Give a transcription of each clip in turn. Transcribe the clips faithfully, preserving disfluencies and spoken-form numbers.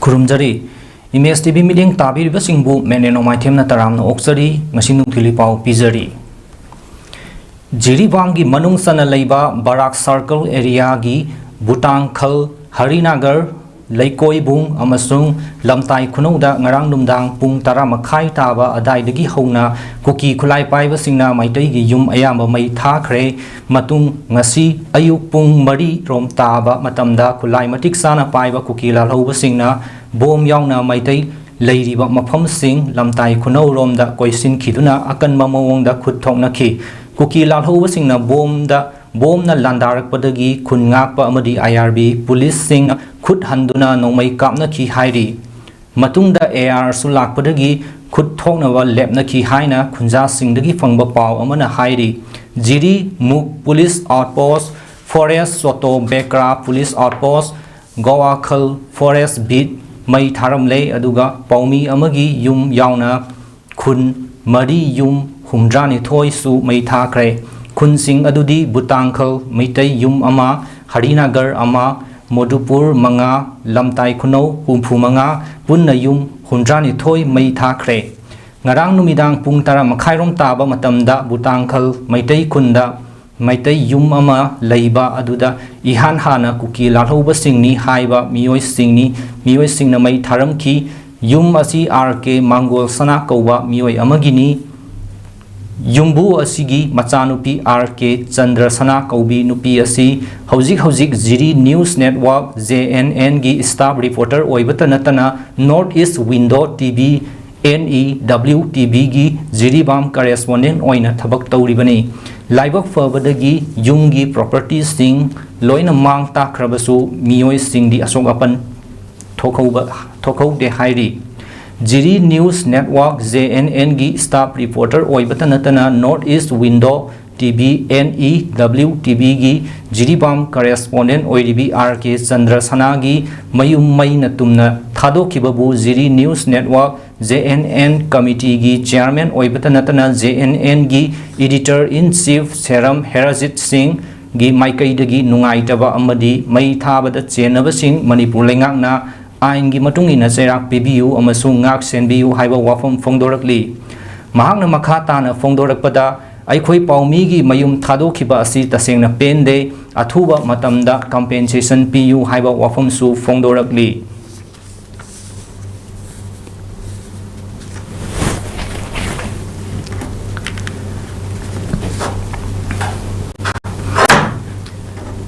ꯈꯨꯔꯨꯝꯖꯔꯤ꯫ Image T V ꯃꯤꯠꯌꯦꯡ ꯇꯥꯕꯤꯔꯤꯕꯁꯤꯡꯕꯨ ꯃꯦꯅꯦꯅꯣ ꯃꯥꯏꯊꯦꯝꯅ ꯇꯔꯥꯝꯅ ꯑꯣꯛꯆꯔꯤ꯫ ꯉꯁꯤ ꯅꯨꯡꯊꯤꯜꯒꯤ ꯄꯥꯎ ꯄꯤꯖꯔꯤ꯫ ꯖꯤꯔꯤꯕꯥꯝꯒꯤ ꯃꯅꯨꯡ ꯆꯟꯅ ꯂꯩꯕ ꯕꯔꯥꯛ ꯁꯥꯔꯀꯜ ꯑꯦꯔꯤꯌꯥꯒꯤ ꯕꯨꯇꯥꯡꯈꯜ, ꯍꯔꯤꯅꯥꯒꯔ, ꯂꯩꯀꯣꯏꯕꯨꯡ ꯑꯃꯁꯨꯡ ꯂꯝꯇꯥꯏ ꯈꯨꯅꯧꯗ ꯉꯔꯥꯡ ꯅꯨꯡꯗꯥꯡ ꯄꯨꯡ ꯇꯔꯥ ꯃꯈꯥꯏ ꯇꯥꯕ ꯑꯗꯥꯏꯗꯒꯤ ꯍꯧꯅ ꯀꯨꯀꯤ ꯈꯨꯠꯂꯥꯏ ꯄꯥꯏꯕꯁꯤꯡꯅ ꯃꯩꯇꯩꯒꯤ ꯌꯨꯝ ꯑꯌꯥꯝꯕ ꯃꯩ ꯊꯥꯈ꯭ꯔꯦ꯫ ꯃꯇꯨꯡ ꯉꯁꯤ ꯑꯌꯨꯛ ꯄꯨꯡ ꯃꯔꯤ ꯔꯣꯝ ꯇꯥꯕ ꯃꯇꯝꯗ ꯈꯨꯠꯂꯥꯏ ꯃꯇꯤꯛ ꯆꯥꯅ ꯄꯥꯏꯕ ꯀꯨꯀꯤ ꯂꯥꯜꯍꯧꯕꯁꯤꯡꯅ ꯕꯣꯝ ꯌꯥꯎꯅ ꯃꯩꯇꯩ ꯂꯩꯔꯤꯕ ꯃꯐꯝꯁꯤꯡ ꯂꯝꯇꯥꯏ ꯈꯨꯅꯧꯔꯣꯝꯗ ꯀꯣꯏꯁꯤꯟꯈꯤꯗꯨꯅ ꯑꯀꯟꯕ ꯃꯑꯣꯡꯗ ꯈꯨꯠ ꯊꯣꯛꯅꯈꯤ꯫ ꯀꯨꯀꯤ ꯂꯥꯜꯍꯧꯕꯁꯤꯡꯅ ꯕꯣꯝꯗ, ꯕꯣꯝꯅ ꯂꯥꯟꯗꯥꯔꯛꯄꯗꯒꯤ ꯈꯨꯟ ꯉꯥꯛꯄ ꯑꯃꯗꯤ ꯑꯥꯏ ꯑꯥꯔ ꯕꯤ ꯄꯨꯂꯤꯁꯁꯤꯡ ꯈꯨꯠ ꯍꯟꯗꯨꯅ ꯅꯣꯡꯃꯩ ꯀꯥꯞꯅꯈꯤ ꯍꯥꯏꯔꯤ꯫ ꯃꯇꯨꯡꯗ ꯑꯦ ꯑꯥꯔꯁꯨ ꯂꯥꯛꯄꯗꯒꯤ ꯈꯨꯠ ꯊꯣꯛꯅꯕ ꯂꯦꯞꯅꯈꯤ ꯍꯥꯏꯅ ꯈꯨꯟꯖꯥꯁꯤꯡꯗꯒꯤ ꯐꯪꯕ ꯄꯥꯎ ꯑꯃꯅ ꯍꯥꯏꯔꯤ꯫ ꯖꯤꯔꯤ ꯃꯨꯛ ꯄꯨꯂꯤꯁ ꯑꯥꯎꯠꯄꯣꯁ, ꯐꯣꯔꯦꯁ ꯁꯣꯇꯣ ꯕꯦꯀ꯭ꯔꯥ ꯄꯨꯂꯤꯁ ꯑꯥꯎꯠꯄꯣꯁ, ꯒꯋꯥꯈꯜ ꯐꯣꯔꯦꯁ ꯕꯤꯠ ꯃꯩ ꯊꯥꯔꯝꯂꯦ, ꯑꯗꯨꯒ ꯄꯥꯎꯃꯤ ꯑꯃꯒꯤ ꯌꯨꯝ ꯌꯥꯎꯅ ꯈꯨꯟ ꯃꯔꯤ ꯌꯨꯝ ꯍꯨꯝꯗ꯭ꯔꯥꯅꯤꯊꯣꯏꯁꯨ ꯃꯩ ꯊꯥꯈ꯭ꯔꯦ꯫ ꯈꯨꯟꯁꯤꯡ ꯑꯗꯨꯗꯤ ꯕꯨꯇꯥꯡꯈꯜ ꯃꯩꯇꯩ ꯌꯨꯝ ꯑꯃ, ꯍꯔꯤꯅꯥꯒꯔ ꯑꯃ, ꯃꯣꯗꯨꯄꯨꯔ ꯃꯉꯥ, ꯂꯝꯇꯥꯏ ꯈꯨꯅꯧ ꯍꯨꯝꯐꯨ ꯃꯉꯥ, ꯄꯨꯟꯅ ꯌꯨꯝ ꯍꯨꯝꯗ꯭ꯔꯥꯅꯤꯊꯣꯏ ꯃꯩ ꯊꯥꯈ꯭ꯔꯦ꯫ ꯉꯔꯥꯡ ꯅꯨꯃꯤꯗꯥꯡ ꯄꯨꯡ ꯇꯔꯥ ꯃꯈꯥꯏꯔꯣꯝ ꯇꯥꯕ ꯃꯇꯝꯗ ꯕꯨꯇꯥꯡꯈꯜ ꯃꯩꯇꯩ ꯈꯨꯟꯗ ꯃꯩꯇꯩ ꯌꯨꯝ ꯑꯃ ꯂꯩꯕ ꯑꯗꯨꯗ ꯏꯍꯥꯟ ꯍꯥꯟꯅ ꯀꯨꯀꯤ ꯂꯥꯜꯍꯧꯕꯁꯤꯡꯅꯤ ꯍꯥꯏꯕ ꯃꯤꯑꯣꯏꯁꯤꯡꯅꯤ, ꯃꯤꯑꯣꯏꯁꯤꯡꯅ ꯃꯩ ꯊꯥꯔꯝꯈꯤ꯫ ꯌꯨꯝ ꯑꯁꯤ ꯑꯥꯔ ꯀꯦ ꯃꯥꯡꯒꯣꯜ ꯁꯅꯥ ꯀꯧꯕ ꯃꯤꯑꯣꯏ ꯑꯃꯒꯤꯅꯤ꯫ ꯌꯨꯝꯕꯨ ꯑꯁꯤꯒꯤ ꯃꯆꯥꯅꯨꯄꯤ ꯑꯥꯔ ꯀꯦ ꯆꯟꯗ꯭ꯔ ꯁꯅꯥ ꯀꯧꯕꯤ ꯅꯨꯄꯤ ꯑꯁꯤ ꯍꯧꯖꯤꯛ ꯍꯧꯖꯤꯛ Jiri news network, J N ꯑꯦꯟꯒꯤ staff reporter ꯑꯣꯏꯕꯇ ꯅꯠꯇꯅ North East Window T V, N E W T ꯚꯤꯒꯤ ꯖꯤꯔꯤꯕꯥꯝ correspondent ꯑꯣꯏꯅ ꯊꯕꯛ ꯇꯧꯔꯤꯕꯅꯤ꯫ ꯂꯥꯏꯕꯛ ꯐꯕꯗꯒꯤ ꯌꯨꯝꯒꯤ propertyꯁꯤꯡ ꯂꯣꯏꯅ ꯃꯥꯡ ꯇꯥꯛꯈ꯭ꯔꯕꯁꯨ ꯃꯤꯑꯣꯏꯁꯤꯡꯗꯤ ꯑꯁꯣꯛ ꯑꯄꯟ ꯊꯣꯛꯍꯧꯕ, ꯊꯣꯛꯍꯧꯗꯦ ꯍꯥꯏꯔꯤ꯫ Jiri news network, J N ꯑꯦꯟꯒꯤ staff reporter ꯑꯣꯏꯕꯇ ꯅꯠꯇꯅ North East Window T V, N E W T ꯚꯤꯒꯤ ꯖꯤꯔꯤꯕꯥꯝ correspondent ꯑꯣꯏꯔꯤꯕꯤ ꯑꯥꯔ ꯀꯦ ꯆꯟꯗ꯭ꯔ ꯁꯅꯥꯒꯤ ꯃꯌꯨꯝ ꯃꯩꯅ ꯇꯨꯝꯅ ꯊꯥꯗꯣꯛꯈꯤꯕꯕꯨ Jiri news network, J N N committeeꯒꯤ chairman ꯑꯣꯏꯕꯇ ꯅꯠꯇꯅ ꯖꯦ ꯑꯦꯟ ꯑꯦꯟꯒꯤ editor in chief Seram Herajit ꯁꯤꯡꯒꯤ ꯃꯥꯏꯀꯩꯗꯒꯤ ꯅꯨꯡꯉꯥꯏꯇꯕ ꯑꯃꯗꯤ ꯃꯩ ꯊꯥꯕꯗ ꯆꯦꯟꯅꯕꯁꯤꯡ ꯃꯅꯤꯄꯨꯔ ꯂꯩꯉꯥꯛꯅ ꯑꯥꯏꯟꯒꯤ ꯃꯇꯨꯡ ꯏꯟꯅ ꯆꯩꯔꯥꯛ ꯄꯤꯕꯤꯌꯨ ꯑꯃꯁꯨꯡ ꯉꯥꯛ ꯁꯦꯟꯕꯤꯌꯨ ꯍꯥꯏꯕ ꯋꯥꯐꯝ ꯐꯣꯡꯗꯣꯔꯛꯂꯤ꯫ ꯃꯍꯥꯛꯅ ꯃꯈꯥ ꯇꯥꯅ ꯐꯣꯡꯗꯣꯔꯛꯄꯗ, ꯑꯩꯈꯣꯏ ꯄꯥꯎꯃꯤꯒꯤ ꯃꯌꯨꯝ ꯊꯥꯗꯣꯛꯈꯤꯕ ꯑꯁꯤ ꯇꯁꯦꯡꯅ ꯄꯦꯟꯗꯦ, ꯑꯊꯨꯕ ꯃꯇꯝꯗ compensation ꯄꯤꯌꯨ ꯍꯥꯏꯕ ꯋꯥꯐꯝꯁꯨ ꯐꯣꯡꯗꯣꯔꯛꯂꯤ꯫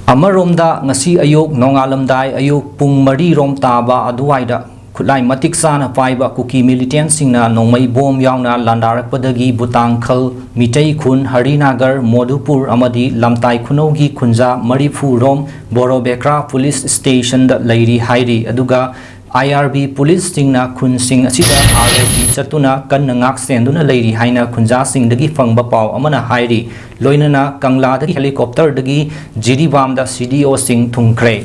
ꯑꯃꯔꯣꯝꯗ, ꯉꯁꯤ ꯑꯌꯨꯛ ꯅꯣꯡꯉꯥꯜꯂꯝꯗꯥꯏ ꯑꯌꯨꯛ ꯄꯨꯡ ꯃꯔꯤ ꯔꯣꯝ ꯇꯥꯕ ꯑꯗꯨꯋꯥꯏꯗ ꯈꯨꯠꯂꯥꯏ ꯃꯇꯤꯛ ꯆꯥꯅ ꯄꯥꯏꯕ ꯀꯨꯀꯤ militantꯁꯤꯡꯅ ꯅꯣꯡꯃꯩ ꯕꯣꯝ ꯌꯥꯎꯅ ꯂꯥꯟꯗꯥꯔꯛꯄꯗꯒꯤ ꯕꯨꯇꯥꯡꯈꯜ, ꯃꯤꯇꯩ ꯈꯨꯟ, ꯍꯔꯤꯅꯥꯒꯔ, ꯃꯣꯗꯨꯄꯨꯔ ꯑꯃꯗꯤ ꯂꯝꯇꯥꯏ ꯈꯨꯅꯧꯒꯤ ꯈꯨꯟꯖꯥ ꯃꯔꯤꯐꯨ ꯔꯣꯝ ꯕꯣꯔꯣꯕꯦꯀ꯭ꯔꯥ police stationꯗ ꯂꯩꯔꯤ ꯍꯥꯏꯔꯤ꯫ ꯑꯗꯨꯒ IRB policeꯁꯤꯡꯅ ꯈꯨꯟꯁꯤꯡ ꯑꯁꯤꯗ RIB ꯆꯠꯇꯨꯅ ꯀꯟꯅ ꯉꯥꯛ ꯁꯦꯟꯗꯨꯅ ꯂꯩꯔꯤ ꯍꯥꯏꯅ ꯈꯨꯟꯖꯥꯁꯤꯡꯗꯒꯤ ꯐꯪꯕ ꯄꯥꯎ ꯑꯃꯅ ꯍꯥꯏꯔꯤ꯫ ꯂꯣꯏꯅꯅ ꯀꯪꯂꯥꯗꯒꯤ helicopterꯗꯒꯤ ꯖꯤꯔꯤꯕꯥꯝꯗ CDOꯁꯤꯡ ꯊꯨꯡꯈ꯭ꯔꯦ꯫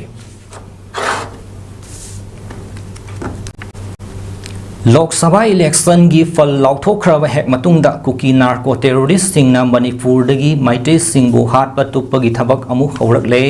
ꯂꯣꯛ ꯁꯚꯥ electionꯒꯤ ꯐꯜ ꯂꯥꯎꯊꯣꯛꯈ꯭ꯔꯕ ꯍꯦꯛ ꯃꯇꯨꯡꯗ ꯀꯨꯀꯤ narco terroristꯁꯤꯡꯅ ꯃꯅꯤꯄꯨꯔꯗꯒꯤ ꯃꯩꯇꯩꯁꯤꯡꯕꯨ ꯍꯥꯠꯄ ꯇꯨꯞꯄꯒꯤ ꯊꯕꯛ ꯑꯃꯨꯛ ꯍꯧꯔꯛꯂꯦ꯫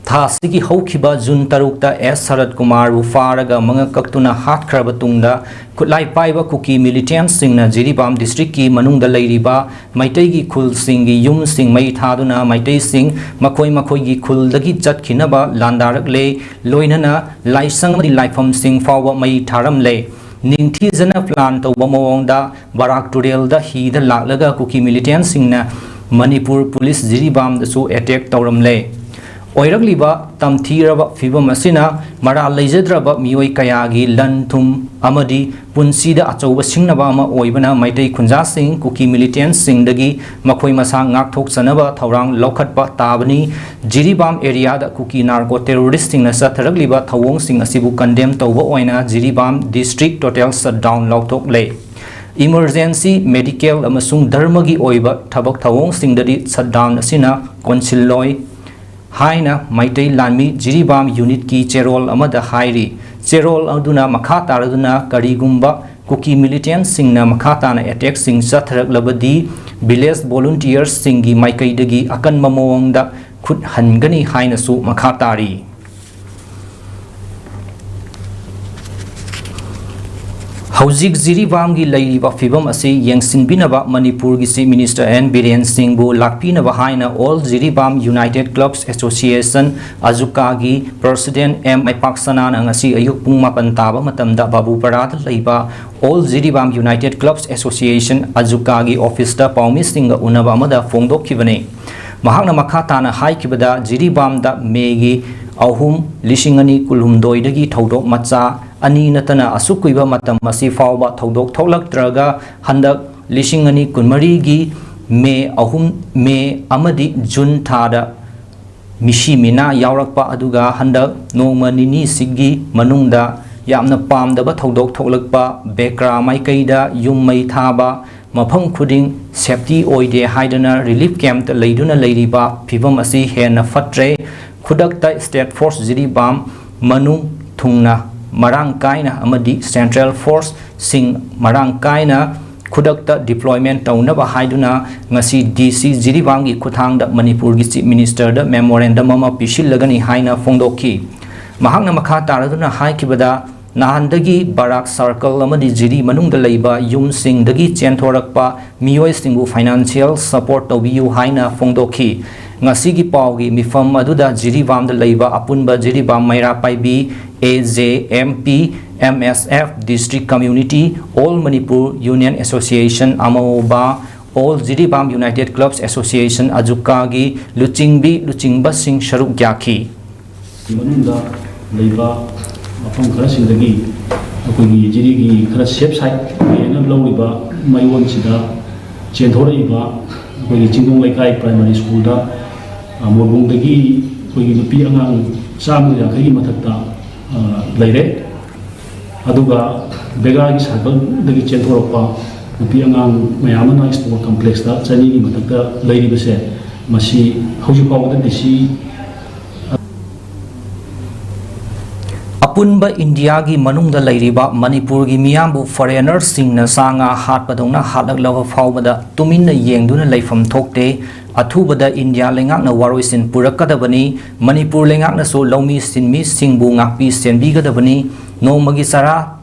ꯊꯥ ꯑꯁꯤꯒꯤ ꯍꯧꯈꯤꯕ ꯖꯨꯟ ꯇꯔꯨꯛꯇ ꯑꯦꯁ ꯁꯔꯠ ꯀꯨꯃꯥꯔꯕꯨ ꯐꯥꯔꯒ ꯃꯉꯛ ꯀꯛꯇꯨꯅ ꯍꯥꯠꯈ꯭ꯔꯕ ꯇꯨꯡꯗ, ꯈꯨꯠꯂꯥꯏ ꯄꯥꯏꯕ ꯀꯨꯀꯤ militantꯁꯤꯡꯅ ꯖꯤꯔꯤꯕꯥꯝ districtꯀꯤ ꯃꯅꯨꯡꯗ ꯂꯩꯔꯤꯕ ꯃꯩꯇꯩꯒꯤ ꯈꯨꯜꯁꯤꯡꯒꯤ ꯌꯨꯝꯁꯤꯡ ꯃꯩ ꯊꯥꯗꯨꯅ ꯃꯩꯇꯩꯁꯤꯡ ꯃꯈꯣꯏ ꯃꯈꯣꯏꯒꯤ ꯈꯨꯜꯗꯒꯤ ꯆꯠꯈꯤꯅꯕ ꯂꯥꯟꯗꯥꯔꯛꯂꯦ꯫ ꯂꯣꯏꯅꯅ ꯂꯥꯏꯁꯪ ꯑꯃꯗꯤ ꯂꯥꯏꯐꯝꯁꯤꯡ ꯐꯥꯎꯕ ꯃꯩ ꯊꯥꯔꯝꯂꯦ꯫ ꯅꯤꯡꯊꯤꯖꯅ plan ꯇꯧꯕ ꯃꯑꯣꯡꯗ ꯕꯔꯥꯛ ꯇꯨꯔꯦꯜꯗ ꯍꯤꯗ ꯂꯥꯛꯂꯒ ꯀꯨꯀꯤ militantꯁꯤꯡꯅ ꯃꯅꯤꯄꯨꯔ police ꯖꯤꯔꯤꯕꯥꯝꯗꯁꯨ attack ꯇꯧꯔꯝꯂꯦ꯫ ꯑꯣꯏꯔꯛꯂꯤꯕ ꯇꯝꯊꯤꯔꯕ ꯐꯤꯕꯝ ꯑꯁꯤꯅ ꯃꯔꯥꯜ ꯂꯩꯖꯗ꯭ꯔꯕ ꯃꯤꯑꯣꯏ ꯀꯌꯥꯒꯤ ꯂꯟ ꯊꯨꯝ ꯑꯃꯗꯤ ꯄꯨꯟꯁꯤꯗ ꯑꯆꯧꯕ ꯁꯤꯡꯅꯕ ꯑꯃ ꯑꯣꯏꯕꯅ ꯃꯩꯇꯩ ꯈꯨꯟꯖꯥꯁꯤꯡ ꯀꯨꯀꯤ militantꯁꯤꯡꯗꯒꯤ ꯃꯈꯣꯏ ꯃꯁꯥ ꯉꯥꯛꯊꯣꯛꯆꯅꯕ ꯊꯧꯔꯥꯡ ꯂꯧꯈꯠꯄ ꯇꯥꯕꯅꯤ꯫ ꯖꯤꯔꯤꯕꯥꯝ areaꯗ ꯀꯨꯀꯤ narco terroristꯁꯤꯡꯅ ꯆꯠꯊꯔꯛꯂꯤꯕ ꯊꯧꯑꯣꯡꯁꯤꯡ ꯑꯁꯤꯕꯨ condemn ꯇꯧꯕ ꯑꯣꯏꯅ Jiribam district total shutdown ꯂꯥꯎꯊꯣꯛꯂꯦ꯫ Emergency, medical ꯑꯃꯁꯨꯡ ꯙꯔꯃꯒꯤ ꯑꯣꯏꯕ ꯊꯕꯛ ꯊꯧꯑꯣꯡꯁꯤꯡꯗꯗꯤ shutdown ꯑꯁꯤꯅ ꯀꯣꯟꯁꯤꯜꯂꯣꯏ ꯍꯥꯏꯅ ꯃꯩꯇꯩ ꯂꯥꯟꯃꯤ ꯖꯤꯔꯤꯕꯥꯝ unitꯀꯤ ꯆꯦꯔꯣꯜ ꯑꯃꯗ ꯍꯥꯏꯔꯤ꯫ ꯆꯦꯔꯣꯜ ꯑꯗꯨꯅ ꯃꯈꯥ ꯇꯥꯔꯗꯨꯅ ꯀꯔꯤꯒꯨꯝꯕ ꯀꯨꯀꯤ militantꯁꯤꯡꯅ ꯃꯈꯥ ꯇꯥꯅ attackꯁꯤꯡ ꯆꯠꯊꯔꯛꯂꯕꯗꯤ village volunteersꯁꯤꯡꯒꯤ ꯃꯥꯏꯀꯩꯗꯒꯤ ꯑꯀꯟꯕ ꯃꯑꯣꯡꯗ ꯈꯨꯠ ꯍꯟꯒꯅꯤ ꯍꯥꯏꯅꯁꯨ ꯃꯈꯥ ꯇꯥꯔꯤ꯫ ꯍꯧꯖꯤꯛ ꯖꯤꯔꯤꯕꯥꯝꯒꯤ ꯂꯩꯔꯤꯕ ꯐꯤꯕꯝ ꯑꯁꯤ ꯌꯦꯡꯁꯤꯟꯕꯤꯅꯕ ꯃꯅꯤꯄꯨꯔꯒꯤ Chief Minister N ꯕꯤꯔꯦꯟ ꯁꯤꯡꯕꯨ ꯂꯥꯛꯄꯤꯅꯕ ꯍꯥꯏꯅ All Jiribam United Clubs Association, ꯑꯖꯨꯀꯥꯒꯤ President ꯑꯦꯝ ꯃꯩꯄꯥꯛꯁꯅꯥꯅ ꯉꯁꯤ ꯑꯌꯨꯛ ꯄꯨꯡ ꯃꯥꯄꯟ ꯇꯥꯕ ꯃꯇꯝꯗ ꯕꯥꯕꯨꯄꯔꯥꯗ ꯂꯩꯕ All Jiribam United Clubs Association, ꯑꯖꯨꯀꯥꯒꯤ office ꯇ ꯄꯥꯎꯃꯤꯁꯤꯡꯒ ꯎꯅꯕ ꯑꯃꯗ ꯐꯣꯡꯗꯣꯛꯈꯤꯕꯅꯤ꯫ ꯃꯍꯥꯛꯅ ꯃꯈꯥ ꯇꯥꯅ ꯍꯥꯏꯈꯤꯕꯗ, ꯖꯤꯔꯤꯕꯥꯝꯗ ꯃꯦꯒꯤ ꯑꯍꯨꯝ, ꯂꯤꯁꯤꯡ ꯑꯅꯤ ꯀꯨꯟꯍꯨꯝꯗꯣꯏꯗꯒꯤ ꯊꯧꯗꯣꯛ ꯃꯆꯥ ꯑꯅꯤ ꯅꯠꯇꯅ ꯑꯁꯨꯛ ꯀꯨꯏꯕ ꯃꯇꯝ ꯑꯁꯤ ꯐꯥꯎꯕ ꯊꯧꯗꯣꯛ ꯊꯣꯛꯂꯛꯇ꯭ꯔꯒ, ꯍꯟꯗꯛ ꯂꯤꯁꯤꯡ ꯑꯅꯤ ꯀꯨꯟꯃꯔꯤꯒꯤ ꯃꯦ ꯑꯍꯨꯝ, ꯃꯦ ꯑꯃꯗꯤ ꯖꯨꯟ ꯊꯥꯗ ꯃꯤꯁꯤ ꯃꯤꯅꯥ ꯌꯥꯎꯔꯛꯄ, ꯑꯗꯨꯒ ꯍꯟꯗꯛ ꯅꯣꯡꯃ ꯅꯤꯅꯤꯁꯤꯒꯤ ꯃꯅꯨꯡꯗ ꯌꯥꯝꯅ ꯄꯥꯝꯗꯕ ꯊꯧꯗꯣꯛ ꯊꯣꯛꯂꯛꯄ, ꯕꯦꯀ꯭ꯔꯥ ꯃꯥꯏꯀꯩꯗ ꯌꯨꯝ ꯃꯩ ꯊꯥꯕ, ꯃꯐꯝ ꯈꯨꯗꯤꯡ safety ꯑꯣꯏꯗꯦ ꯍꯥꯏꯗꯨꯅ relief camp ꯇ ꯂꯩꯗꯨꯅ ꯂꯩꯔꯤꯕ ꯐꯤꯕꯝ ꯑꯁꯤ ꯍꯦꯟꯅ ꯐꯠꯇ꯭ꯔꯦ꯫ ꯈꯨꯗꯛꯇ state force ꯖꯤꯔꯤꯕꯥꯝ ꯃꯅꯨꯡ ꯊꯨꯡꯅ ꯃꯔꯥꯡ ꯀꯥꯏꯅ ꯑꯃꯗꯤ central force ꯁꯤꯡ ꯃꯔꯥꯡ ꯀꯥꯏꯅ ꯈꯨꯗꯛꯇ deployment ꯇꯧꯅꯕ ꯍꯥꯏꯗꯨꯅ ꯉꯁꯤ ꯗꯤ ꯁꯤ ꯖꯤꯔꯤꯕꯥꯝꯒꯤ ꯈꯨꯠꯊꯥꯡꯗ ꯃꯅꯤꯄꯨꯔꯒꯤ Chief Minister ꯗ memorandum ꯑꯃ ꯄꯤꯁꯤꯜꯂꯒꯅꯤ ꯍꯥꯏꯅ ꯐꯣꯡꯗꯣꯛꯈꯤ꯫ ꯃꯍꯥꯛꯅ ꯃꯈꯥ ꯇꯥꯔꯗꯨꯅ ꯍꯥꯏꯈꯤꯕꯗ, ꯅꯍꯥꯟꯗꯒꯤ ꯕꯔꯥꯛ circle ꯑꯃꯗꯤ ꯖꯤꯔꯤ ꯃꯅꯨꯡꯗ ꯂꯩꯕ ꯌꯨꯝꯁꯤꯡꯗꯒꯤ ꯆꯦꯟꯊꯣꯔꯛꯄ ꯃꯤꯑꯣꯏꯁꯤꯡꯕꯨ financial support ꯇꯧꯕꯤꯌꯨ ꯍꯥꯏꯅ ꯐꯣꯡꯗꯣꯛꯈꯤ꯫ ꯉꯁꯤꯒꯤ ꯄꯥꯎꯒꯤ ꯃꯤꯐꯝ ꯑꯗꯨꯗ ꯖꯤꯔꯤꯕꯥꯝꯗ ꯂꯩꯕ ꯑꯄꯨꯟꯕ Jiribam Meira Paibi, A J M P, M S F, district community, All Manipur Union Association, ꯑꯃꯣꯕꯥ, All Jiribam United Clubs Association, ꯑꯖꯨꯀꯥꯒꯤ ꯂꯨꯆꯤꯡꯕꯤ ꯂꯨꯆꯤꯡꯕꯁꯤꯡ ꯁꯔꯨꯛ ꯌꯥꯈꯤ꯫ ꯃꯅꯨꯡꯗ ꯂꯩꯕ ꯃꯐꯝ ꯈꯔꯁꯤꯡꯗꯒꯤ ꯑꯩꯈꯣꯏꯒꯤ ꯖꯤꯔꯤꯒꯤ ꯈꯔ safe side ꯍꯥꯏꯅ ꯂꯧꯔꯤꯕ ꯃꯌꯣꯟꯁꯤꯗ ꯆꯦꯟꯊꯣꯔꯛꯏꯕ ꯑꯩꯈꯣꯏꯒꯤ ꯆꯤꯡꯗꯣꯡ ꯂꯩꯀꯥꯏ primary school ꯗ, ꯑ, ꯃꯣꯏꯕꯨꯡꯗꯒꯤ ꯑꯩꯈꯣꯏꯒꯤ ꯅꯨꯄꯤ ꯑꯉꯥꯡ ꯆꯥꯝꯃ ꯌꯥꯡꯈꯩꯒꯤ ꯃꯊꯛꯇ, ꯑ, ꯂꯩꯔꯦ꯫ ꯑꯗꯨꯒ ꯕꯦꯒꯥꯒꯤ circle ꯗꯒꯤ ꯆꯦꯟꯊꯣꯔꯛꯄ ꯅꯨꯄꯤ ꯑꯉꯥꯡ ꯃꯌꯥꯝ ꯑꯃꯅ sport complex ꯇ ꯆꯅꯤꯒꯤ ꯃꯊꯛꯇ ꯂꯩꯔꯤꯕꯁꯦ, ꯃꯁꯤ ꯍꯧꯖꯤꯛ ꯐꯥꯎꯕꯗ ꯗꯤ ꯁꯤ ꯑꯄꯨꯟꯕ ꯏꯟꯗꯤꯌꯥꯒꯤ ꯃꯅꯨꯡꯗ ꯂꯩꯔꯤꯕ ꯃꯅꯤꯄꯨꯔꯒꯤ ꯃꯤꯌꯥꯝꯕꯨ foreigner ꯁꯤꯡꯅ ꯁꯥ ꯉꯥ ꯍꯥꯠꯄꯗꯧꯅ ꯍꯥꯠꯂꯛꯂꯕ ꯐꯥꯎꯕꯗ ꯇꯨꯃꯤꯟꯅ ꯌꯦꯡꯗꯨꯅ ꯂꯩꯐꯝ ꯊꯣꯛꯇꯦ꯫ ꯑꯊꯨꯕꯗ ꯏꯟꯗꯤꯌꯥ ꯂꯩꯉꯥꯛꯅ ꯋꯥꯔꯣꯏꯁꯤꯟ ꯄꯨꯔꯛꯀꯗꯕꯅꯤ꯫ ꯃꯅꯤꯄꯨꯔ ꯂꯩꯉꯥꯛꯅꯁꯨ ꯂꯧꯃꯤ ꯁꯤꯟꯃꯤꯁꯤꯡꯕꯨ ꯉꯥꯛꯄꯤ ꯁꯦꯟꯕꯤꯒꯗꯕꯅꯤ꯫ ꯅꯣꯡꯃꯒꯤ ꯆꯔꯥ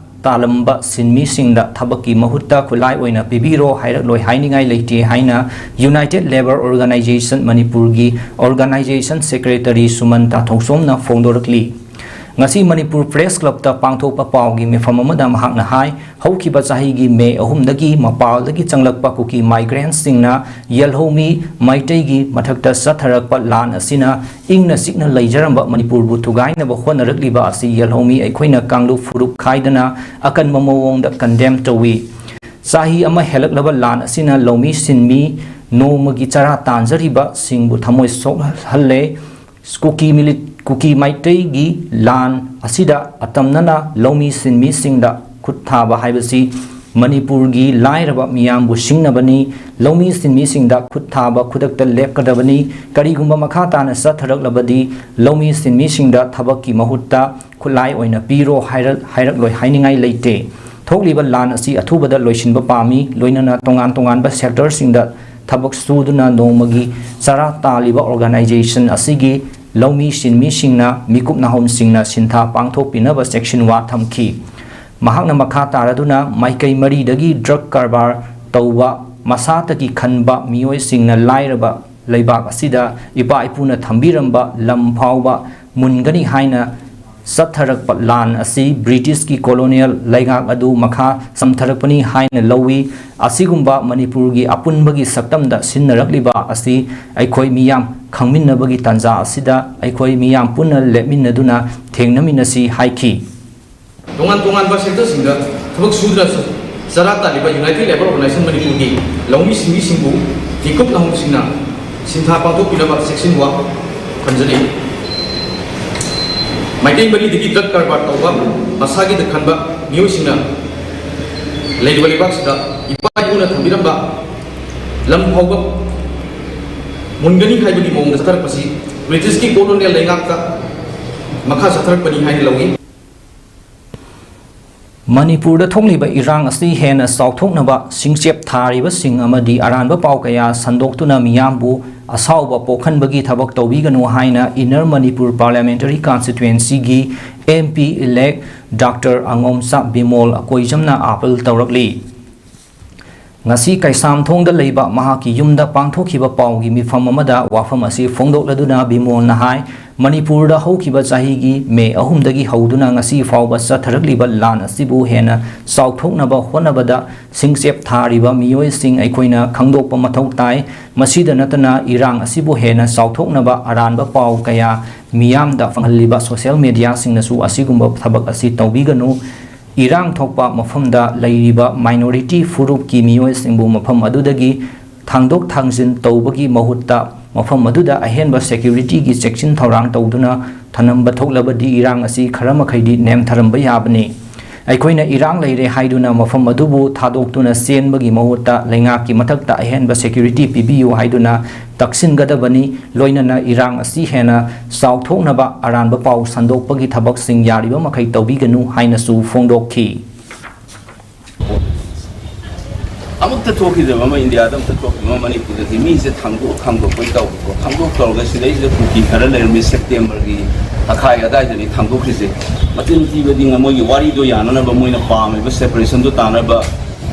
ꯇꯥꯂꯝꯕ ꯁꯤꯟꯃꯤꯁꯤꯡꯗ ꯊꯕꯛꯀꯤ ꯃꯍꯨꯠꯇ ꯈꯨꯠꯂꯥꯏ ꯑꯣꯏꯅ ꯄꯤꯕꯤꯔꯣ ꯍꯥꯏꯔꯛꯂꯣꯏ ꯍꯥꯏꯅꯤꯡꯉꯥꯏ ꯂꯩꯇꯦ ꯍꯥꯏꯅ United Labour Organisation ꯃꯅꯤꯄꯨꯔꯒꯤ Organisation Secretary ꯁꯨꯃꯟ ꯇꯥꯊꯧꯁꯣꯝꯅ ꯐꯣꯡꯗꯣꯔꯛꯂꯤ꯫ ꯉꯁꯤ ꯃꯅꯤꯄꯨꯔ ꯄ꯭ꯔꯦꯁ ꯀ꯭ꯂꯕꯇ ꯄꯥꯡꯊꯣꯛꯄ ꯄꯥꯎꯒꯤ ꯃꯤꯐꯝ ꯑꯃꯗ ꯃꯍꯥꯛꯅ ꯍꯥꯏ, ꯍꯧꯈꯤꯕ ꯆꯍꯤꯒꯤ ꯃꯦ ꯑꯍꯨꯝꯗꯒꯤ ꯃꯄꯥꯜꯗꯒꯤ ꯆꯪꯂꯛꯄ ꯀꯨꯀꯤ ꯃꯥꯏꯒ꯭ꯔꯦꯟꯁꯤꯡꯅ ꯌꯦꯜꯍꯧꯃꯤ ꯃꯩꯇꯩꯒꯤ ꯃꯊꯛꯇ ꯆꯠꯊꯔꯛꯄ ꯂꯥꯟ ꯑꯁꯤꯅ ꯏꯪꯅ ꯆꯤꯛꯅ ꯂꯩꯖꯔꯝꯕ ꯃꯅꯤꯄꯨꯔꯕꯨ ꯊꯨꯒꯥꯏꯅꯕ ꯍꯣꯠꯅꯔꯛꯂꯤꯕ ꯑꯁꯤ ꯌꯦꯜꯍꯧꯃꯤ ꯑꯩꯈꯣꯏꯅ ꯀꯥꯡꯂꯨꯞ ꯐꯨꯔꯨꯞ ꯈꯥꯏꯗꯅ ꯑꯀꯟꯕ ꯃꯑꯣꯡꯗ ꯀꯟꯗꯦꯝ ꯇꯧꯏ꯫ ꯆꯍꯤ ꯑꯃ ꯍꯦꯜꯂꯛꯂꯕ ꯂꯥꯟ ꯑꯁꯤꯅ ꯂꯧꯃꯤ ꯁꯤꯟꯃꯤ ꯅꯣꯡꯃꯒꯤ ꯆꯔꯥ ꯇꯥꯟꯖꯔꯤꯕꯁꯤꯡꯕꯨ ꯊꯃꯣꯏ ꯁꯣꯛꯍꯜꯂꯦ꯫ ꯀꯨꯀꯤ ꯃꯤꯂꯤꯠ, ꯀꯨꯀꯤ ꯃꯩꯇꯩꯒꯤ ꯂꯥꯟ ꯑꯁꯤꯗ ꯑꯇꯝꯅꯅ ꯂꯧꯃꯤ ꯁꯤꯟꯃꯤꯁꯤꯡꯗ ꯈꯨꯠ ꯊꯥꯕ ꯍꯥꯏꯕꯁꯤ ꯃꯅꯤꯄꯨꯔꯒꯤ ꯂꯥꯏꯔꯕ ꯃꯤꯌꯥꯝꯕꯨ ꯁꯤꯡꯅꯕꯅꯤ꯫ ꯂꯧꯃꯤ ꯁꯤꯟꯃꯤꯁꯤꯡꯗ ꯈꯨꯠ ꯊꯥꯕ ꯈꯨꯗꯛꯇ ꯂꯦꯞꯀꯗꯕꯅꯤ꯫ ꯀꯔꯤꯒꯨꯝꯕ ꯃꯈꯥ ꯇꯥꯅ ꯆꯠꯊꯔꯛꯂꯕꯗꯤ ꯂꯧꯃꯤ ꯁꯤꯟꯃꯤꯁꯤꯡꯗ ꯊꯕꯛꯀꯤ ꯃꯍꯨꯠꯇ ꯈꯨꯠꯂꯥꯏ ꯑꯣꯏꯅ ꯄꯤꯔꯣ ꯍꯥꯏꯔ-, ꯍꯥꯏꯔꯛꯂꯣꯏ ꯍꯥꯏꯅꯤꯡꯉꯥꯏ ꯂꯩꯇꯦ꯫ ꯊꯣꯛꯂꯤꯕ ꯂꯥꯟ ꯑꯁꯤ ꯑꯊꯨꯕꯗ ꯂꯣꯏꯁꯤꯟꯕ ꯄꯥꯝꯃꯤ꯫ ꯂꯣꯏꯅꯅ ꯇꯣꯉꯥꯟ ꯇꯣꯉꯥꯟꯕ ꯁꯦꯛꯇꯔꯁꯤꯡꯗ ꯊꯕꯛ ꯁꯨꯗꯨꯅ ꯅꯣꯡꯃꯒꯤ ꯆꯔꯥ ꯇꯥꯜꯂꯤꯕ ꯑꯣꯔꯒꯅꯥꯏꯖꯦꯁꯟ ꯑꯁꯤꯒꯤ ꯂꯧꯃꯤ ꯁꯤꯟꯃꯤꯁꯤꯡꯅ ꯃꯤꯀꯨꯞ ꯅꯥꯍꯣꯝꯁꯤꯡꯅ ꯁꯤꯟꯊꯥ ꯄꯥꯡꯊꯣꯛꯄꯤꯅꯕ ꯆꯦꯛꯁꯤꯟꯋꯥ ꯊꯝꯈꯤ꯫ ꯃꯍꯥꯛꯅ ꯃꯈꯥ ꯇꯥꯔꯗꯨꯅ ꯃꯥꯏꯀꯩ ꯃꯔꯤꯗꯒꯤ ꯗ꯭ꯔꯒ ꯀꯔꯕꯥꯔ ꯇꯧꯕ ꯃꯁꯥꯇꯒꯤ ꯈꯟꯕ ꯃꯤꯑꯣꯏꯁꯤꯡꯅ ꯂꯥꯏꯔꯕ ꯂꯩꯕꯥꯛ ꯑꯁꯤꯗ ꯏꯄꯥ ꯏꯄꯨꯅ ꯊꯝꯕꯤꯔꯝꯕ ꯂꯝ ꯐꯥꯎꯕ ꯃꯨꯟꯒꯅꯤ ꯍꯥꯏꯅ ꯆꯠꯊꯔꯛꯄ ꯂꯥꯟ ꯑꯁꯤ ꯕ꯭ꯔꯤꯇꯤꯁꯀꯤ ꯀꯣꯂꯣꯅꯤꯌꯦꯜ ꯂꯩꯉꯥꯛ ꯑꯗꯨ ꯃꯈꯥ ꯆꯝꯊꯔꯛꯄꯅꯤ ꯍꯥꯏꯅ ꯂꯧꯏ꯫ ꯑꯁꯤꯒꯨꯝꯕ ꯃꯅꯤꯄꯨꯔꯒꯤ ꯑꯄꯨꯟꯕꯒꯤ ꯁꯛꯇꯝꯗ ꯁꯤꯟꯅꯔꯛꯂꯤꯕ ꯑꯁꯤ ꯑꯩꯈꯣꯏ ꯃꯤꯌꯥꯝ ꯈꯪꯃꯤꯟꯅꯕꯒꯤ ꯇꯥꯟꯖꯥ ꯑꯁꯤꯗ ꯑꯩꯈꯣꯏ ꯃꯤꯌꯥꯝ ꯄꯨꯟꯅ ꯂꯦꯞꯃꯤꯟꯅꯗꯨꯅ ꯊꯦꯡꯅꯃꯤꯟꯅꯁꯤ ꯍꯥꯏꯈꯤ꯫ ꯇꯣꯉꯥꯟ ꯇꯣꯉꯥꯟꯕ ꯁꯦꯛꯇꯔꯁꯤꯡꯗ ꯊꯕꯛ ꯁꯨꯗꯨꯅ ꯆꯔꯥ ꯇꯥꯜꯂꯤꯕ United Labour Organisation ꯃꯅꯤꯄꯨꯔꯒꯤ ꯂꯧꯃꯤ ꯁꯤꯟꯃꯤꯁꯤꯡꯕꯨ ꯃꯤꯀꯨꯞ ꯅꯥꯍꯣꯝꯁꯤꯡꯅ ꯁꯤꯟꯊꯥ ꯄꯥꯡꯊꯣꯛꯄꯤꯅꯕ ꯆꯦꯛꯁꯤꯟꯋꯥ ꯊꯝꯖꯔꯤ꯫ ꯃꯥꯏꯀꯩ ꯃꯔꯤꯗꯒꯤ ꯗ꯭ꯔꯒ ꯀꯔꯕꯥꯔ ꯇꯧꯕ ꯃꯁꯥꯒꯤꯗ ꯈꯟꯕ ꯃꯤꯑꯣꯏꯁꯤꯡꯅ ꯂꯩꯔꯤꯕ ꯂꯩꯕꯥꯛꯁꯤꯗ ꯏꯄꯥ ꯏꯄꯨꯅ ꯊꯝꯕꯤꯔꯝꯕ ꯂꯝ ꯐꯥꯎꯕ ꯃꯨꯟꯒꯅꯤ ꯍꯥꯏꯕꯒꯤ ꯃꯑꯣꯡꯗ ꯆꯠꯊꯔꯛꯄꯁꯤ ꯕ꯭ꯔꯤꯇꯤꯁꯀꯤ ꯀꯣꯂꯣꯅꯤꯌꯦꯜ ꯂꯩꯉꯥꯛꯇ ꯃꯈꯥ ꯆꯠꯊꯔꯛꯄꯅꯤ ꯍꯥꯏꯅ ꯂꯧꯏ꯫ ꯃꯅꯤꯄꯨꯔꯗ ꯊꯣꯛꯂꯤꯕ ꯏꯔꯥꯡ ꯑꯁꯤ ꯍꯦꯟꯅ ꯆꯥꯎꯊꯣꯛꯅꯕ ꯁꯤꯡꯆꯦꯞ ꯊꯥꯔꯤꯕꯁꯤꯡ ꯑꯃꯗꯤ ꯑꯔꯥꯟꯕ ꯄꯥꯎ ꯀꯌꯥ ꯁꯟꯗꯣꯛꯇꯨꯅ ꯃꯤꯌꯥꯝꯕꯨ ꯑꯁꯥꯎꯕ ꯄꯣꯛꯍꯟꯕꯒꯤ ꯊꯕꯛ ꯇꯧꯕꯤꯒꯅꯨ ꯍꯥꯏꯅ Inner Manipur Parliamentary Constituencyꯒꯤ MP elect Doctor ꯑꯉꯣꯝꯆꯥ Bimol ꯑꯀꯣꯏꯖꯝꯅ appeal ꯇꯧꯔꯛꯂꯤ꯫ ꯉꯁꯤ ꯀꯩꯁꯥꯝꯊꯣꯡꯗ ꯂꯩꯕ ꯃꯍꯥꯛꯀꯤ ꯌꯨꯝꯗ ꯄꯥꯡꯊꯣꯛꯈꯤꯕ ꯄꯥꯎꯒꯤ ꯃꯤꯐꯝ ꯑꯃꯗ ꯋꯥꯐꯝ ꯑꯁꯤ ꯐꯣꯡꯗꯣꯛꯂꯗꯨꯅ ꯕꯤꯃꯣꯜꯅ ꯍꯥꯏ, ꯃꯅꯤꯄꯨꯔꯗ ꯍꯧꯈꯤꯕ ꯆꯍꯤꯒꯤ ꯃꯦ ꯑꯍꯨꯝꯗꯒꯤ ꯍꯧꯗꯨꯅ ꯉꯁꯤ ꯐꯥꯎꯕ ꯆꯠꯊꯔꯛꯂꯤꯕ ꯂꯥꯟ ꯑꯁꯤꯕꯨ ꯍꯦꯟꯅ ꯆꯥꯎꯊꯣꯛꯅꯕ ꯍꯣꯠꯅꯕꯗ ꯁꯤꯡꯆꯦꯞ ꯊꯥꯔꯤꯕ ꯃꯤꯑꯣꯏꯁꯤꯡ ꯑꯩꯈꯣꯏꯅ ꯈꯪꯗꯣꯛꯄ ꯃꯊꯧ ꯇꯥꯏ꯫ ꯃꯁꯤꯗ ꯅꯠꯇꯅ ꯏꯔꯥꯡ ꯑꯁꯤꯕꯨ ꯍꯦꯟꯅ ꯆꯥꯎꯊꯣꯛꯅꯕ ꯑꯔꯥꯟꯕ ꯄꯥꯎ ꯀꯌꯥ ꯃꯤꯌꯥꯝꯗ ꯐꯪꯍꯜꯂꯤꯕ social mediaꯁꯤꯡꯅꯁꯨ ꯑꯁꯤꯒꯨꯝꯕ ꯊꯕꯛ ꯑꯁꯤ ꯇꯧꯕꯤꯒꯅꯨ꯫ ꯏꯔꯥꯡ ꯊꯣꯛꯄ ꯃꯐꯝꯗ ꯂꯩꯔꯤꯕ minority ꯐꯨꯔꯨꯞꯀꯤ ꯃꯤꯑꯣꯏꯁꯤꯡꯕꯨ ꯃꯐꯝ ꯑꯗꯨꯗꯒꯤ ꯊꯥꯡꯗꯣꯛ ꯊꯥꯡꯖꯤꯟ ꯇꯧꯕꯒꯤ ꯃꯍꯨꯠꯇ ꯃꯐꯝ ꯑꯗꯨꯗ ꯑꯍꯦꯟꯕ securityꯒꯤ ꯆꯦꯛꯁꯤꯟ ꯊꯧꯔꯥꯡ ꯇꯧꯗꯨꯅ ꯊꯅꯝꯕ ꯊꯣꯛꯂꯕꯗꯤ ꯏꯔꯥꯡ ꯑꯁꯤ ꯈꯔ ꯃꯈꯩꯗꯤ ꯅꯦꯝꯊꯔꯝꯕ ꯌꯥꯕꯅꯤ꯫ ꯑꯩꯈꯣꯏꯅ ꯏꯔꯥꯡ ꯂꯩꯔꯦ ꯍꯥꯏꯗꯨꯅ ꯃꯐꯝ ꯑꯗꯨꯕꯨ ꯊꯥꯗꯣꯛꯇꯨꯅ ꯆꯦꯟꯕꯒꯤ ꯃꯍꯨꯠꯇ ꯂꯩꯉꯥꯛꯀꯤ ꯃꯊꯛꯇ ꯑꯍꯦꯟꯕ security ꯄꯤꯕꯤꯌꯨ ꯍꯥꯏꯗꯨꯅ ꯇꯛꯁꯤꯟꯒꯗꯕꯅꯤ꯫ ꯂꯣꯏꯅꯅ ꯏꯔꯥꯡ ꯑꯁꯤ ꯍꯦꯟꯅ ꯆꯥꯎꯊꯣꯛꯅꯕ ꯑꯔꯥꯟꯕ ꯄꯥꯎ ꯁꯟꯗꯣꯛꯄꯒꯤ ꯊꯕꯛꯁꯤꯡ ꯌꯥꯔꯤꯕ ꯃꯈꯩ ꯇꯧꯕꯤꯒꯅꯨ ꯍꯥꯏꯅꯁꯨ ꯐꯣꯡꯗꯣꯛꯈꯤ꯫ ꯑꯃꯨꯛꯇ ꯊꯣꯛꯈꯤꯗꯕ ꯑꯃ, ꯏꯟꯗꯤꯌꯥꯗ ꯑꯃꯨꯛꯇ ꯊꯣꯛꯈꯤꯗꯕ ꯑꯃ ꯃꯅꯤꯄꯨꯔꯗꯗꯤ ꯃꯤꯁꯦ ꯊꯥꯡꯗꯣꯛ ꯊꯥꯡꯗꯣꯛꯄꯩ ꯇꯧꯕꯀꯣ꯫ ꯊꯥꯡꯗꯣꯛ ꯇꯧꯔꯒ ꯁꯤꯗꯩꯁꯤꯗ ꯀꯨꯀꯤ ꯈꯔ ꯂꯩꯔꯝꯃꯤ, ꯁꯦꯞꯇꯦꯝꯕꯔꯒꯤ ꯇꯪꯈꯥꯏ ꯑꯗꯥꯏꯗꯅꯤ ꯊꯥꯡꯗꯣꯛꯈ꯭ꯔꯤꯁꯦ꯫ ꯃꯆꯤꯟ ꯊꯤꯕꯗꯤ ꯃꯣꯏꯒꯤ ꯋꯥꯔꯤꯗꯣ ꯌꯥꯅꯅꯕ, ꯃꯣꯏꯅ ꯄꯥꯝꯃꯤꯕ separationꯗꯣ ꯇꯥꯅꯕ,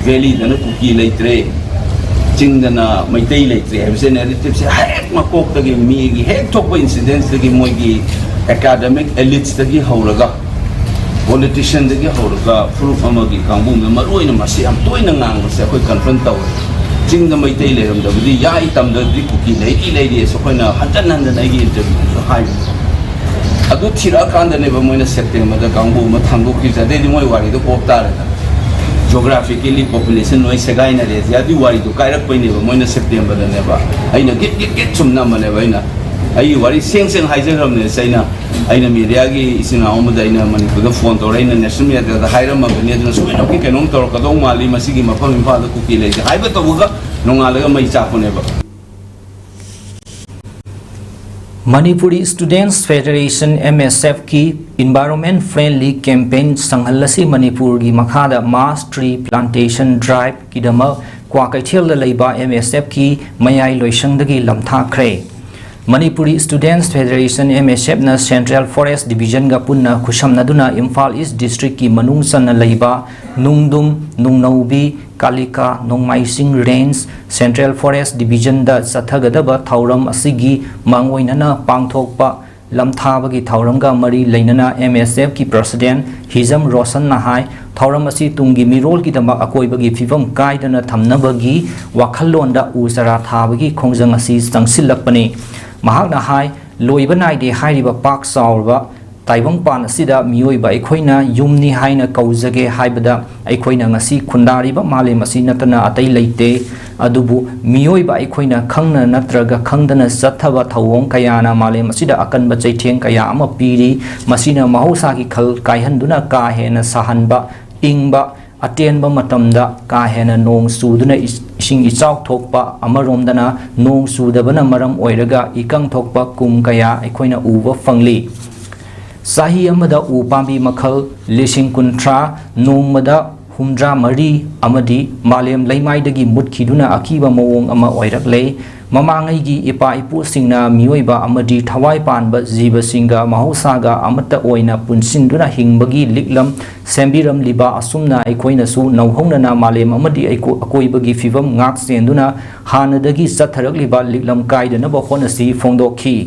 valleyꯗꯅ ꯀꯨꯀꯤ ꯂꯩꯇ꯭ꯔꯦ, ꯆꯤꯡꯗꯅ ꯃꯩꯇꯩ ꯂꯩꯇ꯭ꯔꯦ ꯍꯥꯏꯕꯁꯦ narrativeꯁꯦ ꯍꯦꯛ ꯃꯀꯣꯛꯇꯒꯤ, ꯃꯤꯒꯤ ꯍꯦꯛ ꯊꯣꯛꯄ incidentsꯇꯒꯤ, ꯃꯣꯏꯒꯤ academic elitesꯇꯒꯤ ꯍꯧꯔꯒ, politicianꯗꯒꯤ ꯍꯧꯔꯒ ꯐꯨꯔꯨꯞ ꯑꯃꯒꯤ ꯀꯥꯡꯕꯨꯅ ꯃꯔꯨ ꯑꯣꯏꯅ ꯃꯁꯤ ꯌꯥꯝ ꯇꯣꯏꯅ ꯉꯥꯡꯕꯁꯦ ꯑꯩꯈꯣꯏ confront ꯇꯧꯋꯦ꯫ ꯆꯤꯡꯗ ꯃꯩꯇꯩ ꯂꯩꯔꯝꯗꯕꯗꯤ ꯌꯥꯏ, ꯇꯝꯗꯕꯗꯤ ꯀꯨꯀꯤ ꯂꯩꯔꯤ ꯂꯩꯔꯤ ꯑꯁꯨ ꯑꯩꯈꯣꯏꯅ ꯍꯟꯖꯟ ꯍꯟꯖꯟ ꯑꯩꯒꯤ interviewꯗꯁꯨ ꯍꯥꯏꯕꯅꯤ꯫ ꯑꯗꯨ ꯊꯤꯔꯛꯑꯀꯥꯟꯗꯅꯦꯕ ꯃꯣꯏꯅ ꯁꯦꯞꯇꯦꯝꯕꯔꯗ ꯀꯥꯡꯕꯨ ꯑꯃ ꯊꯥꯡꯗꯣꯛꯈꯤꯕꯁꯦ꯫ ꯑꯗꯩꯗꯤ ꯃꯣꯏ ꯋꯥꯔꯤꯗꯣ ꯀꯣꯛ ꯇꯥꯔꯦꯗꯅ, geographically population ꯂꯣꯏ ꯁꯦꯒꯥꯏꯅꯔꯦ꯫ ꯑꯗꯨꯒꯤ ꯋꯥꯔꯤꯗꯣ ꯀꯥꯏꯔꯛꯄꯩꯅꯦꯕ ꯃꯣꯏꯅ ꯁꯦꯞꯇꯦꯝꯕꯔꯗꯅꯦꯕ ꯑꯩꯅ ꯒꯤꯠ ꯒꯤꯠ ꯒꯤꯠ ꯁꯨꯝ ꯅꯝꯕꯅꯦꯕ꯫ ꯑꯩꯅ ꯑꯩꯒꯤ ꯋꯥꯔꯤ ꯁꯦꯡ ꯁꯦꯡ ꯍꯥꯏꯖꯈ꯭ꯔꯕꯅꯦ꯫ ꯑꯩꯅ ꯑꯩꯅ mediaꯒꯤ ꯏꯆꯤꯟ ꯏꯅꯥꯎ ꯑꯃꯗ ꯑꯩꯅ ꯃꯅꯤꯄꯨꯔꯗ phone ꯇꯧꯔꯦ, ꯑꯩꯅ national mediaꯗ ꯍꯥꯏꯔꯝꯃꯕꯅꯤ, ꯑꯗꯨꯅ ꯁꯣꯏꯗꯅꯃꯛꯀꯤ ꯀꯩꯅꯣꯝ ꯇꯧꯔꯛꯀꯗꯧ ꯃꯥꯜꯂꯤ, ꯃꯁꯤꯒꯤ ꯃꯐꯝ ꯏꯝꯐꯥꯜꯗ ꯀꯨꯀꯤ ꯂꯩꯇꯦ ꯍꯥꯏꯕ ꯇꯧꯕꯒ ꯅꯣꯡꯉꯥꯜꯂꯒ ꯃꯩ ꯆꯥꯛꯄꯅꯦꯕ꯫ Manipuri Students Federation, MSFꯀꯤ Environment Friendly Campaign ꯁꯪꯍꯜꯂꯁꯤ ꯃꯅꯤꯄꯨꯔꯒꯤ ꯃꯈꯥꯗ mass tree plantation driveꯀꯤꯗꯃꯛ ꯀ꯭ꯋꯥꯀꯩꯊꯦꯜꯗ ꯂꯩꯕ M S Fꯀꯤ ꯃꯌꯥꯏ ꯂꯣꯏꯁꯪꯗꯒꯤ ꯂꯝꯊꯥꯈ꯭ꯔꯦ꯫ Manipuri Students Federation, M S Fꯅ Central Forest Divisionꯒ ꯄꯨꯟꯅ ꯈꯨꯠꯁꯝꯅꯗꯨꯅ ꯏꯝꯐꯥꯜ East Districtꯀꯤ ꯃꯅꯨꯡ ꯆꯟꯅ ꯂꯩꯕ ꯅꯨꯡꯗꯨꯝ, ꯅꯨꯡꯅꯧꯕꯤ, ꯀꯥꯂꯤꯀꯥ, ꯅꯣꯡꯃꯥꯏꯁꯤꯡ Range, Central Forest Divisionꯗ ꯆꯠꯊꯒꯗꯕ ꯊꯧꯔꯝ ꯑꯁꯤꯒꯤ ꯃꯥꯡꯑꯣꯏꯅꯅ ꯄꯥꯡꯊꯣꯛꯄ ꯂꯝꯊꯥꯕꯒꯤ ꯊꯧꯔꯝꯒ ꯃꯔꯤ ꯂꯩꯅꯅ M S Fꯀꯤ President ꯍꯤꯖꯝ ꯔꯣꯁꯟꯅ ꯍꯥꯏ, ꯊꯧꯔꯝ ꯑꯁꯤ ꯇꯨꯡꯒꯤ ꯃꯤꯔꯣꯜꯒꯤꯗꯃꯛ ꯑꯀꯣꯏꯕꯒꯤ ꯐꯤꯕꯝ ꯀꯥꯏꯗꯅ ꯊꯝꯅꯕꯒꯤ ꯋꯥꯈꯜꯂꯣꯟꯗ ꯎ ꯆꯥꯔꯥ ꯊꯥꯕꯒꯤ ꯈꯣꯡꯖꯪ ꯑꯁꯤ ꯆꯪꯁꯤꯜꯂꯛꯄꯅꯤ꯫ ꯃꯍꯥꯛꯅ ꯍꯥꯏ, ꯂꯣꯏꯕ ꯅꯥꯏꯗꯦ ꯍꯥꯏꯔꯤꯕ ꯄꯥꯛ ꯆꯥꯎꯔꯕ ꯇꯥꯏꯕꯪꯄꯥꯟ ꯑꯁꯤꯗ ꯃꯤꯑꯣꯏꯕ ꯑꯩꯈꯣꯏꯅ ꯌꯨꯝꯅꯤ ꯍꯥꯏꯅ ꯀꯧꯖꯒꯦ ꯍꯥꯏꯕꯗ ꯑꯩꯈꯣꯏꯅ ꯉꯁꯤ ꯈꯨꯟꯗꯥꯔꯤꯕ ꯃꯥꯂꯦꯝ ꯑꯁꯤ ꯅꯠꯇꯅ ꯑꯇꯩ ꯂꯩꯇꯦ꯫ ꯑꯗꯨꯕꯨ ꯃꯤꯑꯣꯏꯕ ꯑꯩꯈꯣꯏꯅ ꯈꯪꯅ ꯅꯠꯇ꯭ꯔꯒ ꯈꯪꯗꯅ ꯆꯠꯊꯕ ꯊꯧꯑꯣꯡ ꯀꯌꯥꯅ ꯃꯥꯂꯦꯝ ꯑꯁꯤꯗ ꯑꯀꯟꯕ ꯆꯩꯊꯦꯡ ꯀꯌꯥ ꯑꯃ ꯄꯤꯔꯤ꯫ ꯃꯁꯤꯅ ꯃꯍꯧꯁꯥꯒꯤ ꯈꯜ ꯀꯥꯏꯍꯟꯗꯨꯅ ꯀꯥ ꯍꯦꯟꯅ ꯁꯥꯍꯟꯕ, ꯏꯪꯕ, ꯑꯇꯦꯟꯕ ꯃꯇꯝꯗ ꯀꯥ ꯍꯦꯟꯅ ꯅꯣꯡ ꯆꯨꯗꯨꯅ ꯏꯁ-, ꯏꯁꯤꯡ ꯏꯆꯥꯎ ꯊꯣꯛꯄ, ꯑꯃꯔꯣꯝꯗꯅ ꯅꯣꯡ ꯆꯨꯗꯕꯅ ꯃꯔꯝ ꯑꯣꯏꯔꯒ ꯏꯀꯪ ꯊꯣꯛꯄ ꯀꯨꯝ ꯀꯌꯥ ꯑꯩꯈꯣꯏꯅ ꯎꯕ ꯐꯪꯂꯤ꯫ ꯆꯍꯤ ꯑꯃꯗ ꯎ ꯄꯥꯝꯕꯤ ꯃꯈꯜ ꯂꯤꯁꯤꯡ ꯀꯨꯟꯊ꯭ꯔꯥ, ꯅꯣꯡꯃꯗ ꯍꯨꯝꯗ꯭ꯔꯥ ꯃꯔꯤ ꯑꯃꯗꯤ ꯃꯥꯂꯦꯝ ꯂꯩꯃꯥꯏꯗꯒꯤ ꯃꯨꯠꯈꯤꯗꯨꯅ ꯑꯀꯤꯕ ꯃꯑꯣꯡ ꯑꯃ ꯑꯣꯏꯔꯛꯂꯦ꯫ ꯃꯃꯥꯡꯉꯩꯒꯤ ꯏꯄꯥ ꯏꯄꯨꯁꯤꯡꯅ ꯃꯤꯑꯣꯏꯕ ꯑꯃꯗꯤ ꯊꯋꯥꯏ ꯄꯥꯟꯕ ꯖꯤꯕꯁꯤꯡꯒ ꯃꯍꯧꯁꯥꯒ ꯑꯃꯠꯇ ꯑꯣꯏꯅ ꯄꯨꯟꯁꯤꯟꯗꯨꯅ ꯍꯤꯡꯕꯒꯤ ꯂꯤꯛꯂꯝ ꯁꯦꯝꯕꯤꯔꯝꯂꯤꯕ ꯑꯁꯨꯝꯅ ꯑꯩꯈꯣꯏꯅꯁꯨ ꯅꯧꯍꯧꯅꯅ ꯃꯥꯂꯦꯝ ꯑꯃꯗꯤ ꯑꯩꯀꯣ-, ꯑꯀꯣꯏꯕꯒꯤ ꯐꯤꯕꯝ ꯉꯥꯛ ꯁꯦꯟꯗꯨꯅ ꯍꯥꯟꯅꯗꯒꯤ ꯆꯠꯊꯔꯛꯂꯤꯕ ꯂꯤꯛꯂꯝ ꯀꯥꯏꯗꯅꯕ ꯍꯣꯠꯅꯁꯤ ꯐꯣꯡꯗꯣꯛꯈꯤ꯫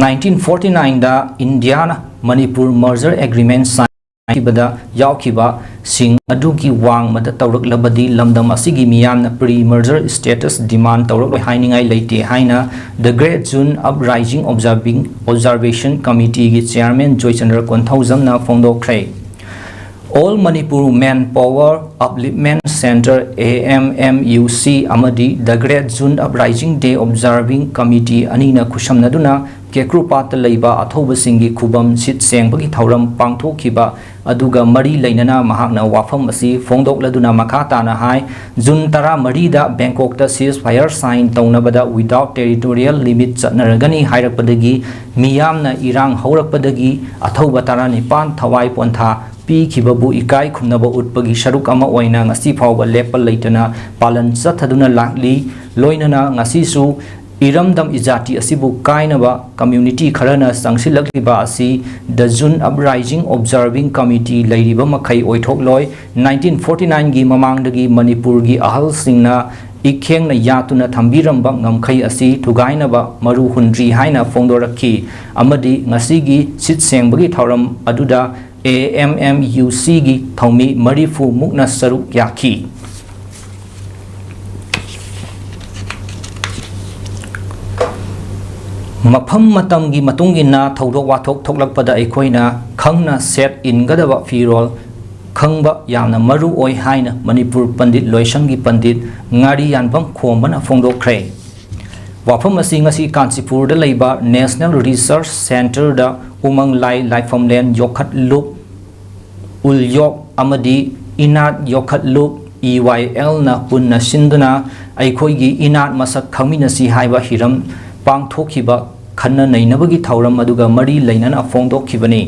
Nineteen forty nineꯗ ꯏꯟꯗꯤꯌꯥꯅ ꯃꯅꯤꯄꯨꯔ merger agreement sign ꯇꯧꯈꯤꯕꯗ ꯌꯥꯎꯈꯤꯕꯁꯤꯡ ꯑꯗꯨꯒꯤ ꯋꯥꯡꯃꯗ ꯇꯧꯔꯛꯂꯕꯗꯤ ꯂꯝꯗꯝ ꯑꯁꯤꯒꯤ ꯃꯤꯌꯥꯝꯅ pre merger status demand ꯇꯧꯔꯛꯂꯣꯏ ꯍꯥꯏꯅꯤꯡꯉꯥꯏ ꯂꯩꯇꯦ ꯍꯥꯏꯅ The Great June Uprising Observing, Observation Committeeꯒꯤ chairman Joychandra ꯀꯣꯟꯊꯧꯖꯝꯅ ꯐꯣꯡꯗꯣꯛꯈ꯭ꯔꯦ꯫ All Manipur Manpower Upliftment Centre, A M M U C, ꯑꯃꯗꯤ The Great June Uprising Day Observing Committee ꯑꯅꯤꯅ ꯈꯨꯠꯁꯝꯅꯗꯨꯅ ꯀꯦꯀ꯭ꯔꯨꯄꯥꯠꯇ ꯂꯩꯕ ꯑꯊꯧꯕꯁꯤꯡꯒꯤ ꯈꯨꯕꯝ ꯁꯤꯠ ꯁꯦꯡꯕꯒꯤ ꯊꯧꯔꯝ ꯄꯥꯡꯊꯣꯛꯈꯤꯕ ꯑꯗꯨꯒ ꯃꯔꯤ ꯂꯩꯅꯅ ꯃꯍꯥꯛꯅ ꯋꯥꯐꯝ ꯑꯁꯤ ꯐꯣꯡꯗꯣꯛꯂꯗꯨꯅ ꯃꯈꯥ ꯇꯥꯅ ꯍꯥꯏ, June ꯇꯔꯥꯃꯔꯤꯗ ꯕꯦꯡꯀꯣꯛꯇ ceasefire sign ꯇꯧꯅꯕꯗ without territorial limit ꯆꯠꯅꯔꯒꯅꯤ ꯍꯥꯏꯔꯛꯄꯗꯒꯤ ꯃꯤꯌꯥꯝꯅ ꯏꯔꯥꯡ ꯍꯧꯔꯛꯄꯗꯒꯤ ꯑꯊꯧꯕ ꯇꯔꯥꯅꯤꯄꯥꯟ ꯊꯋꯥꯏ ꯄꯣꯟꯊꯥ ꯄꯤꯈꯤꯕꯕꯨ ꯏꯀꯥꯏ ꯈꯨꯝꯅꯕ ꯎꯠꯄꯒꯤ ꯁꯔꯨꯛ ꯑꯃ ꯑꯣꯏꯅ ꯉꯁꯤ ꯐꯥꯎꯕ ꯂꯦꯞꯄ ꯂꯩꯇꯅ ꯄꯥꯂꯟ ꯆꯠꯊꯗꯨꯅ ꯂꯥꯛꯂꯤ꯫ ꯂꯣꯏꯅꯅ ꯉꯁꯤꯁꯨ ꯏꯔꯝꯗꯝ ꯏꯖꯥꯇꯤ ꯑꯁꯤꯕꯨ ꯀꯥꯏꯅꯕ community ꯈꯔꯅ ꯆꯪꯁꯤꯜꯂꯛꯂꯤꯕ ꯑꯁꯤ The June Uprising Observing Committee ꯂꯩꯔꯤꯕ ꯃꯈꯩ ꯑꯣꯏꯊꯣꯛꯂꯣꯏ꯫ Nineteen forty nineꯒꯤ ꯃꯃꯥꯡꯗꯒꯤ ꯃꯅꯤꯄꯨꯔꯒꯤ ꯑꯍꯜꯁꯤꯡꯅ ꯏꯈꯦꯡꯅ ꯌꯥꯠꯇꯨꯅ ꯊꯝꯕꯤꯔꯝꯕ ꯉꯝꯈꯩ ꯑꯁꯤ ꯊꯨꯒꯥꯏꯅꯕ ꯃꯔꯨ ꯍꯨꯟꯗ꯭ꯔꯤ ꯍꯥꯏꯅ ꯐꯣꯡꯗꯣꯔꯛꯈꯤ ꯑꯃꯗꯤ ꯉꯁꯤꯒꯤ ꯁꯤꯠ ꯁꯦꯡꯕꯒꯤ ꯊꯧꯔꯝ ꯑꯗꯨꯗ A M M U Cꯒꯤ ꯊꯧꯃꯤ ꯃꯔꯤꯐꯨ ꯃꯨꯛꯅ ꯁꯔꯨꯛ ꯌꯥꯈꯤ꯫ ꯃꯐꯝ ꯃꯇꯝꯒꯤ ꯃꯇꯨꯡ ꯏꯟꯅ ꯊꯧꯗꯣꯛ ꯋꯥꯊꯣꯛ ꯊꯣꯛꯂꯛꯄꯗ ꯑꯩꯈꯣꯏꯅ ꯈꯪꯅ ꯁꯦꯠ ꯏꯟꯒꯗꯕ ꯐꯤꯔꯣꯜ ꯈꯪꯕ ꯌꯥꯝꯅ ꯃꯔꯨ ꯑꯣꯏ ꯍꯥꯏꯅ ꯃꯅꯤꯄꯨꯔ ꯄꯟꯗꯤꯠ ꯂꯣꯏꯁꯪꯒꯤ ꯄꯟꯗꯤꯠ ꯉꯥꯔꯤꯌꯥꯟꯕꯝ ꯈꯣꯝꯕꯅ ꯐꯣꯡꯗꯣꯛꯈ꯭ꯔꯦ꯫ ꯋꯥꯐꯝ ꯑꯁꯤ ꯉꯁꯤ ꯀꯥꯟꯆꯤꯄꯨꯔꯗ ꯂꯩꯕ National Research Centreꯗ ꯎꯃꯪ ꯂꯥꯏ ꯂꯥꯏꯐꯝꯂꯦꯟ ꯌꯣꯛꯈꯠꯂꯨꯞ ꯎꯜꯌꯣꯛ ꯑꯃꯗꯤ ꯏꯅꯥꯠ ꯌꯣꯛꯈꯠꯂꯨꯞ E Y Lꯅ ꯄꯨꯟꯅ ꯁꯤꯟꯗꯨꯅ ꯑꯩꯈꯣꯏꯒꯤ ꯏꯅꯥꯠ ꯃꯁꯛ ꯈꯪꯃꯤꯟꯅꯁꯤ ꯍꯥꯏꯕ ꯍꯤꯔꯝ ꯄꯥꯡꯊꯣꯛꯈꯤꯕ ꯈꯟꯅ ꯅꯩꯅꯕꯒꯤ ꯊꯧꯔꯝ ꯑꯗꯨꯒ ꯃꯔꯤ ꯂꯩꯅꯅ ꯐꯣꯡꯗꯣꯛꯈꯤꯕꯅꯤ꯫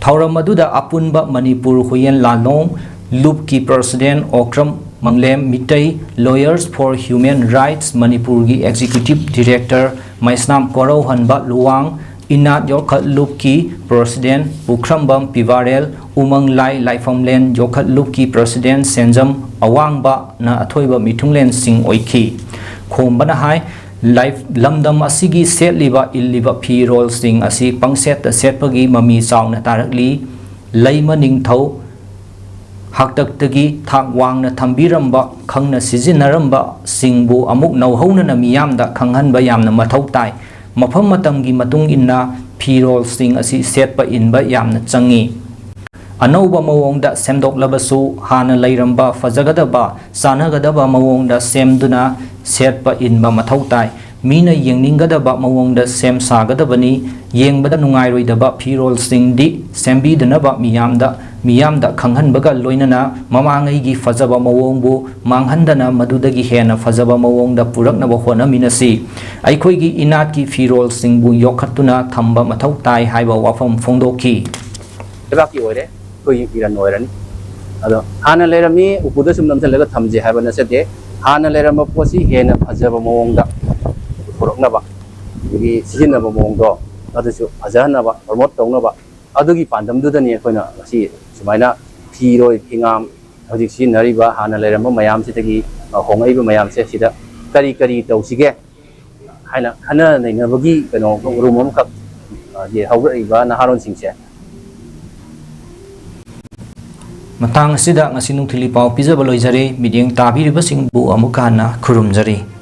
ꯊꯧꯔꯝ ꯑꯗꯨꯗ ꯑꯄꯨꯟꯕ ꯃꯅꯤꯄꯨꯔ ꯍꯨꯏꯌꯦꯟ ꯂꯥꯂꯣꯡ ꯂꯨꯞꯀꯤ President Okram ꯃꯪꯂꯦꯝ, Meitei Lawyers for Human Rights ꯃꯅꯤꯄꯨꯔꯒꯤ Executive Director ꯃꯩꯁꯅꯥꯝ ꯀꯣꯔꯧꯍꯟꯕ ꯂꯨꯋꯥꯡ, ꯏꯅꯥꯠ ꯌꯣꯛꯈꯠꯂꯨꯞꯀꯤ President ꯄꯨꯈ꯭ꯔꯝꯕꯝ ꯄꯤꯕꯥꯔꯦꯜ, ꯎꯃꯪ ꯂꯥꯏ ꯂꯥꯏꯐꯝꯂꯦꯟ ꯌꯣꯛꯈꯠꯂꯨꯞꯀꯤ President ꯁꯦꯟꯖꯝ ꯑꯋꯥꯡꯕꯅ ꯑꯊꯣꯏꯕ ꯃꯤꯊꯨꯡꯂꯦꯟꯁꯤꯡ ꯑꯣꯏꯈꯤ꯫ ꯈꯣꯝꯕꯅ ꯍꯥꯏ, ꯂꯥꯏꯐ-, ꯂꯝꯗꯝ ꯑꯁꯤꯒꯤ ꯁꯦꯠꯂꯤꯕ ꯏꯜꯂꯤꯕ ꯐꯤꯔꯣꯜꯁꯤꯡ ꯑꯁꯤ ꯄꯪꯁꯦꯠꯇ ꯁꯦꯠꯄꯒꯤ ꯃꯃꯤ ꯆꯥꯎꯅ ꯇꯥꯔꯛꯂꯤ꯫ ꯂꯩꯃ ꯅꯤꯡꯊꯧ ꯍꯥꯛꯇꯛꯇꯒꯤ ꯊꯥꯛ ꯋꯥꯡꯅ ꯊꯝꯕꯤꯔꯝꯕ, ꯈꯪꯅ ꯁꯤꯖꯤꯟꯅꯔꯝꯕꯁꯤꯡꯕꯨ ꯑꯃꯨꯛ ꯅꯧꯍꯧꯅꯅ ꯃꯤꯌꯥꯝꯗ ꯈꯪꯍꯟꯕ ꯌꯥꯝꯅ ꯃꯊꯧ ꯇꯥꯏ꯫ ꯃꯐꯝ ꯃꯇꯝꯒꯤ ꯃꯇꯨꯡ ꯏꯟꯅ ꯐꯤꯔꯣꯜꯁꯤꯡ ꯑꯁꯤ ꯁꯦꯠꯄ ꯏꯟꯕ ꯌꯥꯝꯅ ꯆꯪꯏ꯫ ꯑꯅꯧꯕ ꯃꯑꯣꯡꯗ ꯁꯦꯝꯗꯣꯛꯂꯕꯁꯨ ꯍꯥꯟꯅ ꯂꯩꯔꯝꯕ ꯐꯖꯒꯗꯕ, ꯆꯥꯟꯅꯒꯗꯕ ꯃꯑꯣꯡꯗ ꯁꯦꯝꯗꯨꯅ ꯁꯦꯠꯄ ꯏꯟꯕ ꯃꯊꯧ ꯇꯥꯏ꯫ ꯃꯤꯅ ꯌꯦꯡꯅꯤꯡꯒꯗꯕ ꯃꯑꯣꯡꯗ ꯁꯦꯝ ꯁꯥꯒꯗꯕꯅꯤ꯫ ꯌꯦꯡꯕꯗ ꯅꯨꯡꯉꯥꯏꯔꯣꯏꯗꯕ ꯐꯤꯔꯣꯜꯁꯤꯡꯗꯤ ꯁꯦꯝꯕꯤꯗꯅꯕ ꯃꯤꯌꯥꯝꯗ ꯃꯤꯌꯥꯝꯗ ꯈꯪꯍꯟꯕꯒ ꯂꯣꯏꯅꯅ ꯃꯃꯥꯡꯉꯩꯒꯤ ꯐꯖꯕ ꯃꯑꯣꯡꯕꯨ ꯃꯥꯡꯍꯟꯗꯅ ꯃꯗꯨꯗꯒꯤ ꯍꯦꯟꯅ ꯐꯖꯕ ꯃꯑꯣꯡꯗ ꯄꯨꯔꯛꯅꯕ ꯍꯣꯠꯅꯃꯤꯟꯅꯁꯤ꯫ ꯑꯩꯈꯣꯏꯒꯤ ꯏꯅꯥꯠꯀꯤ ꯐꯤꯔꯣꯜꯁꯤꯡꯕꯨ ꯌꯣꯛꯈꯠꯇꯨꯅ ꯊꯝꯕ ꯃꯊꯧ ꯇꯥꯏ ꯍꯥꯏꯕ ꯋꯥꯐꯝ ꯐꯣꯡꯗꯣꯛꯈꯤ꯫ ꯂꯩꯕꯥꯛꯀꯤ ꯑꯣꯏꯔꯦ, ꯑꯩꯈꯣꯏꯒꯤ ꯏꯔꯟ ꯑꯣꯏꯔꯅꯤ꯫ ꯑꯗꯣ ꯍꯥꯟꯅ ꯂꯩꯔꯝꯃꯤ ꯎꯄꯨꯗ ꯁꯨꯝ ꯅꯝꯁꯤꯜꯂꯒ ꯊꯝꯁꯦ ꯍꯥꯏꯕ ꯅꯠꯆꯗꯦ꯫ ꯍꯥꯟꯅ ꯂꯩꯔꯝꯕ ꯄꯣꯠꯁꯤ ꯍꯦꯟꯅ ꯐꯖꯕ ꯃꯑꯣꯡꯗ ꯄꯨꯊꯣꯔꯛꯅꯕ, ꯑꯗꯒꯤ ꯁꯤꯖꯤꯟꯅꯕ ꯃꯑꯣꯡꯗꯣ ꯑꯗꯨꯁꯨ ꯐꯖꯍꯟꯅꯕ, ꯄ꯭ꯔꯣꯃꯣꯠ ꯇꯧꯅꯕ, ꯑꯗꯨꯒꯤ ꯄꯥꯟꯗꯝꯗꯨꯗꯅꯤ ꯑꯩꯈꯣꯏꯅ ꯉꯁꯤ ꯁꯨꯃꯥꯏꯅ ꯐꯤꯔꯣꯏ ꯐꯤꯉꯥꯝ, ꯍꯧꯖꯤꯛ ꯁꯤꯖꯤꯟꯅꯔꯤꯕ ꯍꯥꯟꯅ ꯂꯩꯔꯝꯕ ꯃꯌꯥꯝꯁꯤꯗꯒꯤ, ꯑ, ꯍꯣꯡꯉꯛꯏꯕ ꯃꯌꯥꯝꯁꯦ ꯁꯤꯗ ꯀꯔꯤ ꯀꯔꯤ ꯇꯧꯁꯤꯒꯦ ꯍꯥꯏꯅ ꯈꯟꯅ ꯅꯩꯅꯕꯒꯤ ꯀꯩꯅꯣ ꯔꯨꯝ ꯑꯃꯈꯛ, ꯑ, ꯍꯧꯒꯠꯂꯛꯏꯕ ꯅꯍꯥꯔꯣꯟꯁꯤꯡꯁꯦ꯫ ꯃꯇꯥꯡ ꯑꯁꯤꯗ ꯉꯁꯤ ꯅꯨꯡꯊꯤꯜꯒꯤ ꯄꯥꯎ ꯄꯤꯖꯕ ꯂꯣꯏꯖꯔꯦ꯫ ꯃꯤꯠꯌꯦꯡ ꯇꯥꯕꯤꯔꯤꯕꯁꯤꯡꯕꯨ ꯑꯃꯨꯛ ꯍꯟꯅ ꯈꯨꯔꯨꯝꯖꯔꯤ꯫